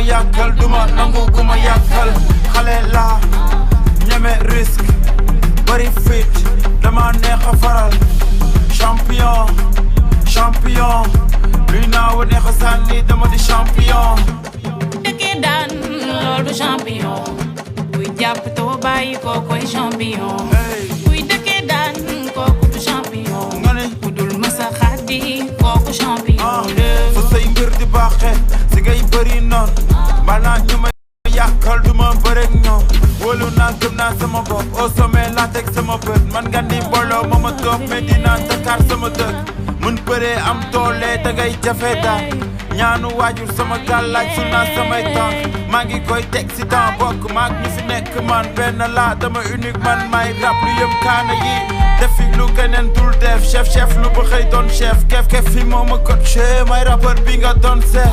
yàkkal duma nangu ku ma yàkkal xale laa ñeme risque bari fit dama neex a faral champion champion luy naaw neex a sànni dama di champion dëkkee daan loolu champion kuy jàpp too bàyyi kookoy champion kuy dëkkee daan kooku du champion ku dul mësa xaddi kooku champion fa say mbir di baaxee si ngay bëri noon balaa ñu ma yàkkal duma bërek ñoom wóolu naa gëm naa sama bopp au sommet laa teg sama bët man nga ni mbooloo ma ma toog Medina Dakar sama dëkk mën bëree am doole dangay jafe daan ñaanu waajur sama gàllaaj su naa samay tànk maa ngi koy teg si temps bokk maag ñu fi nekk man benn laa dama unique man may rap lu yëm kaana yi defi lu keneen dul def chef lu ba xëy doon chef kef fi moo ma coaché may rappeur bi nga doon seet